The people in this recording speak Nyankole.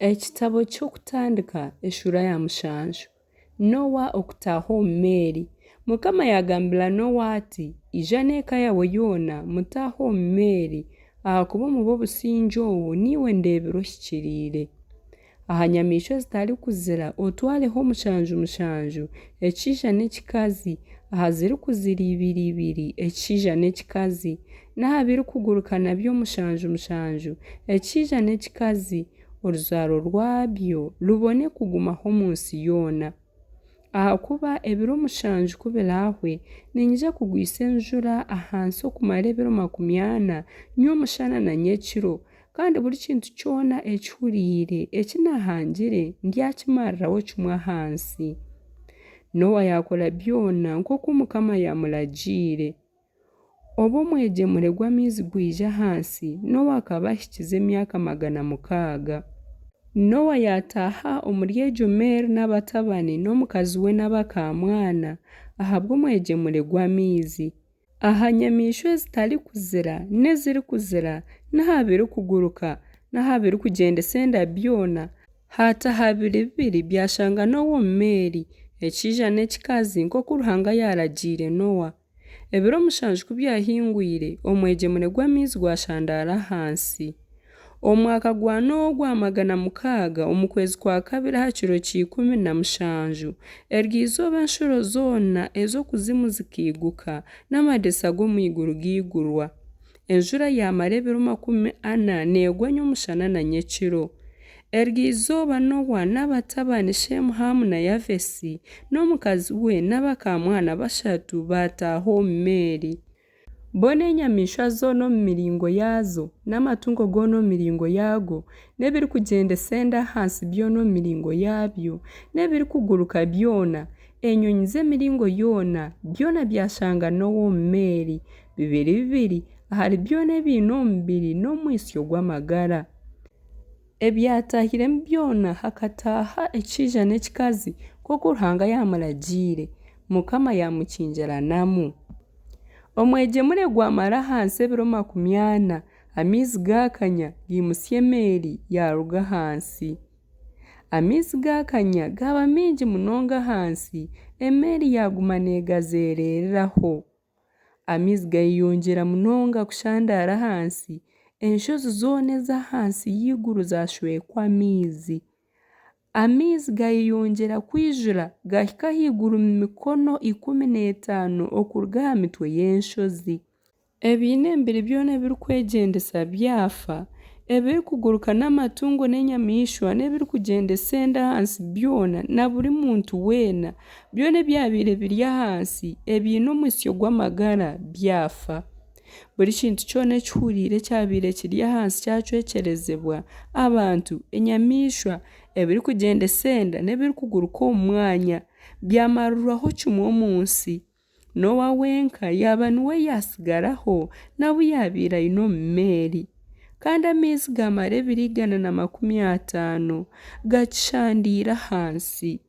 Ekitabo ky'Okutandika eshuura ya mushanju. Noa okutaaha omu meeri. Mukama yaagambira Noa ati, Ija n'eka yaawe yoona, mutaahe omu meeri, ahakuba omu b'obusingye obu niiwe ndeebire ohikiriire. Aha nyamaishwa ezitarikuzira otwareho mushanju mushanju, ekishaija n'ekikazi, aha zirikuzira ibiri ibiri, ekishaija n'ekikazi, n'aha birikuguruka nabyo mushanju mushanju, ekishaija n'ekikazi, oruzaaro rwabyo rubone kugumaho omu nsi yoona. Ahakuba ebiro mushanju ku biraahwe, niinyija kugwisa enjura aha nsi okumara ebiro 40, nyomushana na nyekiro, kandi buri kintu kyona ekihuriire eki naahangire ndyakimariraho kimwe aha nsi. Noa yaakora byona nk'oku Mukama yaamuragiire. Obu omwegyemure gw'amaizi gwaija aha nsi, Noa akaba ahikize emyaka 600. Noa yaataaha omuri egyo meeri n'abatabani n'omukazi we n'abakaamwana, ahabw'omwegyemure gw'amaizi. Aha nyamaishwa ezitarikuzira n'ezirikuzira, n'aha birikuguruka, n'aha birikugyendesa enda byona, haataaha bibiri bibiri byashanga Noa omu meeri, ekishaija n'ekikazi nk'oku Ruhanga yaaragiire Noa. Ebiro mushanju ku byahingwire, omwegyemure gw'amaizi gwashandaara aha nsi. Omu mwaka gwa Noa ogwa 600, omu kwezi kwa kabiri aha kiro kya 17, eryo izooba enshuro zoona ez'okuzimu zikaiguka, n'amadirisa g'omu iguru gaigurwa. Enjura yaamara ebiro 40 neegwa nyomushana na nyekiro. Eryo izooba Noa n'abatabani Sheemu, Haamu na Yafeesi, n'omukazi we n'abakaamwana bashatu baataaha omu meeri. Bo n'enyamaishwa zoona omu miringo yaazo, n'amatungo goona omu miringo yaago, n'ebirikugyendesa enda ahansi byona omu miringo yaabyo, n'ebirikuguruka byona, enyonyi z'emiringo yoona, byona byashanga Noa omu meeri, bibiri bibiri ahari byona ebiine omubiri n'omwitsyo gw'amagara. Ebyataahiremu byona hakataaha ekishaija n'ekikazi, nk'oku Ruhanga yaamuragiire. Mukama yaamukingiranamu. Omwegyemure gwamara aha nsi ebiro 40, amaizi gaakanya, gaimutsya emeeri, yaaruga aha nsi. Amaizi gaakanya gaaba maingi munonga aha nsi, emeeri yaaguma neegazeereraho. Amaizi gayeyongyera munonga kushandaara aha nsi, enshozi zoona ez'ahansi y'eiguru zaashwekwa amaizi. Amaizi gayeyongyera kwijura gaahika ahaiguru mikono 15 okuruga aha mitwe y'enshozi. Ebiine emibiri byona ebirikwegyendesa byafa, ebirikuguruka n'amatungo n'enyamaishwa n'ebirikugyendesa enda ahansi byona na buri muntu weena, byona ebyabaire biri ahansi ebiine omwitsyo gw'amagara byafa. Buri kintu kyona ekihuriire ekyabaire kiri ahansi kyacwekyerezibwa, abantu, enyamaishwa, ebirikugyendesa enda n'ebirikuguruka omu mwanya, byamarirwaho kimwe omu nsi. Noa wenka yaaba niwe yaatsigaraho n'abu yaabaire aine omu meeri. Kandi amaizi gaamara ebiro 150 gakishandaire aha nsi.